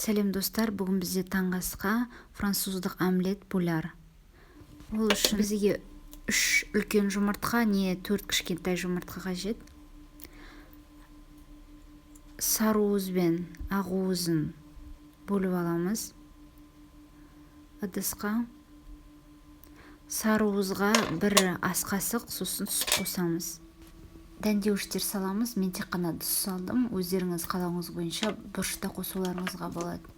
Сәлем, достар! Бүгін бізде таңғы асқа француздық омлет пуляр. Ол үшін бізге үш үлкен жұмыртқа не төрт кішкентай жұмыртқа қажет. Сарыуыз бен ақуызын бөліп аламыз ыдысқа. Сарыуызға бір ас қасық, сосын сүт қосамыз, дәндеуіштер саламыз. Мен тек қана тұз салдым, өздеріңіз қалауыңыз бойынша бұрыш та қосуларыңызға болады.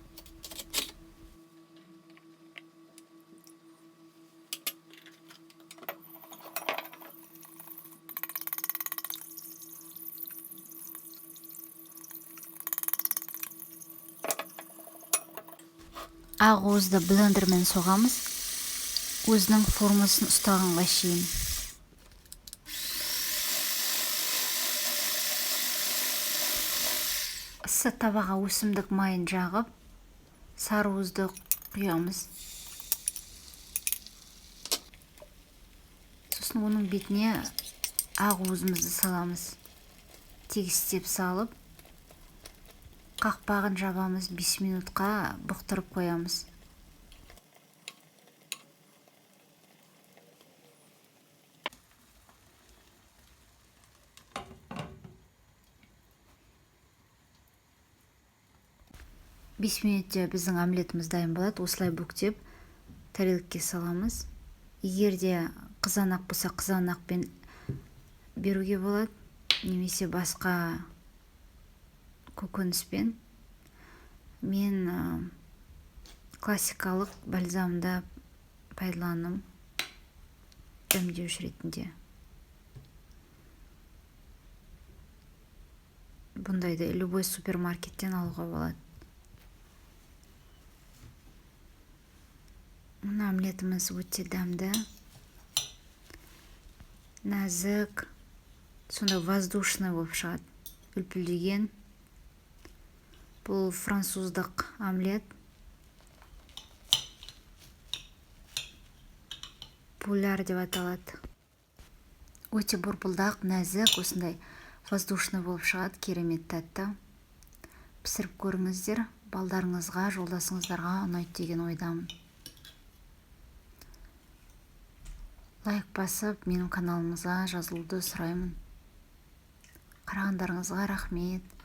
Ақуызды блендермен соғамыз, өзінің формасын ұстағанға шейін. Ыссы табаға өсімдік майын жағып, сарыуызды құямыз. Сосын оның бетіне ақуызымызды саламыз. Тегістеп салып, қақпағын жабамыз, 5 минутқа бұқтырып қоямыз. 5 минутте біздің омлетіміз дайын болады. Осылай бүктеп, тарелкаға саламыз. Егер де қызанақ болса, қызанақпен беруге болады немесе басқа көкөніспен. Мен классикалық бальзамды пайдаландым дәмдеуіш ретінде. Бұндайды любой супермаркеттен алуға болады. Мына омлетіміз өте дәмді, нәзік, сондай воздушный болып шығады, үлпілдеген. Бұл француздық омлет пуляр деп аталады. Өте борпылдақ, нәзік, осындай воздушный болып шығады, керемет тәтті. Пісіріп көріңіздер, балдарыңызға, жолдасыңыздарға ұнайды деген ойдамын. Лайк басып, менің каналымызға жазылуды сұраймын. Қарағандарыңызға рахмет.